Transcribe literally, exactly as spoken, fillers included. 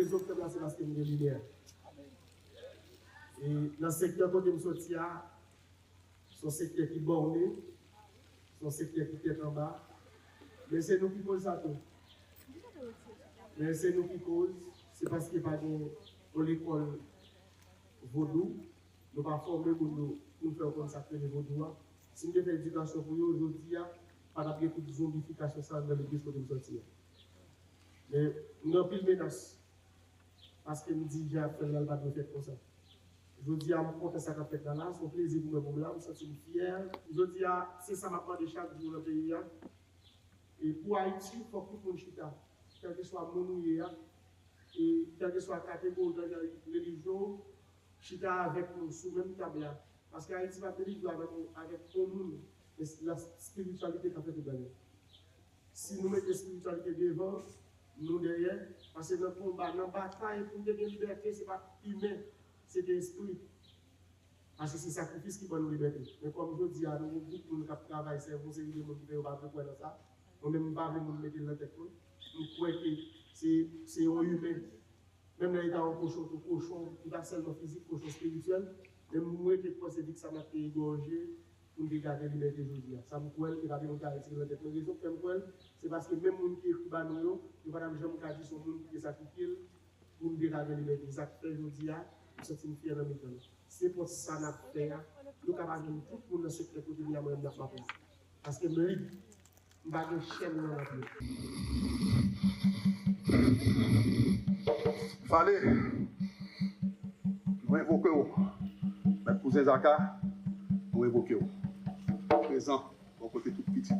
Yo fè plase paske m gen limyè. E nan sektè kote m soti a, se yon sektè ki bòne, se yon sektè ki tèt anba. Men se nou ki koz sa tou. Men se nou ki koz, se paske pa gen yon lekòl vodou, nou pa fòme moun yo pou n fè yo konn sa k rele vodou a. Si n te fè edikasyon pou yo, jodi a, pa t ap gen tout zonbifikasyon sa a nan legliz kote m soti a. Men m gen anpil menas. Paske m di jan y ap fè l la, l pa dwe fèt konsa. Jodi a, m kontan sa k ap fèt la la, se yon plezi pou mwen pou m la, m santi m fyè. Jodi a, se sa m ap mande chak jou nan peyi a. E pou Ayiti, fòk tout moun chita. Kèlkeswa moun ou ye a, e kèlkeswa kategori, kèlkeswa relijyon, chita avèk nou sou menm tab la. Paske Ayiti p ap delivre avèk, avèk yon moun, men la espirityalite k ap fè tout bagay. Si nou mete espirityalite devan, nou dèyè, paske nan konba, nan batay pou n te gen libète, se pa t imen, se te espri. Paske se sakrifis ki ban nou libète. Men kòm jodi a, nou gen gwoup moun k ap travay, sèvi yon seri de moun ki fè yo pa vle kwè nan sa. Mwen menm, m pa vle moun mete l nan tèt mwen. M kwè ke se, se yon imen. Menm lè li ta yon kochon tou, kochon, li pa sèlman fizik, kochon espirityèl. Men m rete panse di k sa m ap te egòje pou n te ka gen libète jodi a. Sa m kwè l, e pa gen moun ka retire l nan tèt mwen. Rezon k fè m kwè l, se paske menm moun ki ekri ba nou yo, yo pa t ap janm ka di se yon moun ki te sakrifye l pou n te ka gen libète. Se sa k fè jodi a, m santi m fyè nan mitan nou. Se pòs sa n ap fè a, nou ka pa jwenn tout moun nan sektè kote m ye a, mwen menm n ap mache. Paske m lib. M pa gen chèn nan lapye. Fale, nou envoke w. Mèt Kouzen Zaka, nou envoke w. Prezan, bò kote tout pitit.